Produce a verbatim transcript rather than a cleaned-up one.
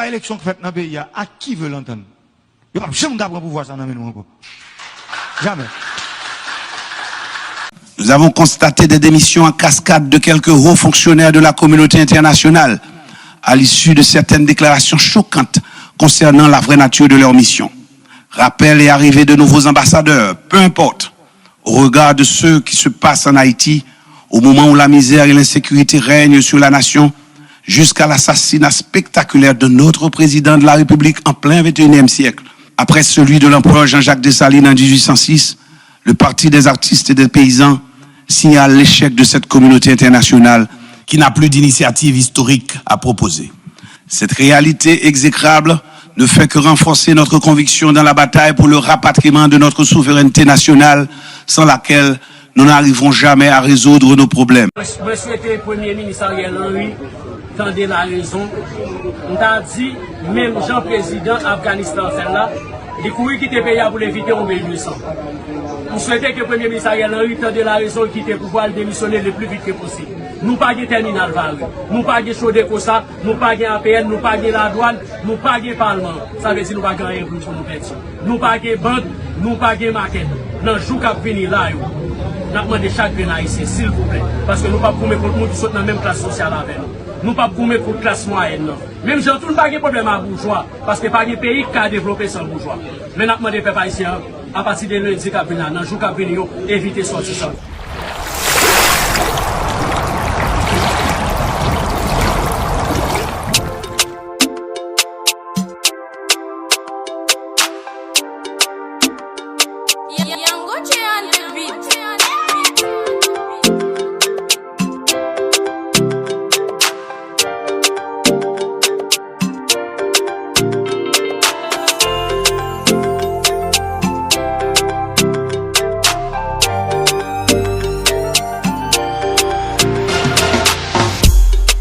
Eleksyon k fèt nan peyi a, a qui veut l'entendre? Yo p ap janm ka pran pouvwa sa nan men nou ankò. Jamè. Nous avons constaté des démissions en cascade de quelques hauts fonctionnaires de la communauté internationale à l'issue de certaines déclarations choquantes concernant la vraie nature de leur mission. Rappel et arrivée de nouveaux ambassadeurs, peu importe, au regard de ce qui se passe en Haïti, au moment où la misère et l'insécurité règnent sur la nation, jusqu'à l'assassinat spectaculaire de notre président de la République en plein vingt et unième siècle, après celui de l'empereur Jean-Jacques Dessalines en dix-huit cent six, le Parti des artistes et des paysans signale l'échec de cette communauté internationale qui n'a plus d'initiative historique à proposer. Cette réalité exécrable ne fait que renforcer notre conviction dans la bataille pour le rapatriement de notre souveraineté nationale, sans laquelle nous n'arriverons jamais à résoudre nos problèmes. Mwen swete Premye Minis Ariel Henry tande larezon. M ta di, menm jan prezidan Afganistan fè l la, li kouri kite peyi a pou l evite yon peyi de san. M swete ke Premye Minis Ariel Henry tande larezon, l kite pouvwa, l demisyone le pli vit ke posib. Nou pa gen tèminal Vare, nou pa gen Chodeco sa, nou pa gen A P N, nou pa gen ladwàn, nou pa gen palman. Sa vle di nou pa gen anyen pou nou pèdi. Nou pa gen bank, nou pa gen makèt. Nan jou k ap vini la yo, n ap mande chak grenn Ayisyen, silvouplè, paske nou p ap goumen kont moun ki sot nan menm klas sosyal avè nou. Nou p ap goumen kont klas mwayèn nan. Menm jan tou, nou pa gen pwoblèm a boujwa, paske pa gen peyi k ka devlope san boujwa. Men n ap mande pèp ayisyen an, apati de lendi k ap vini la, nan jou k ap vini yo, evite sòti san.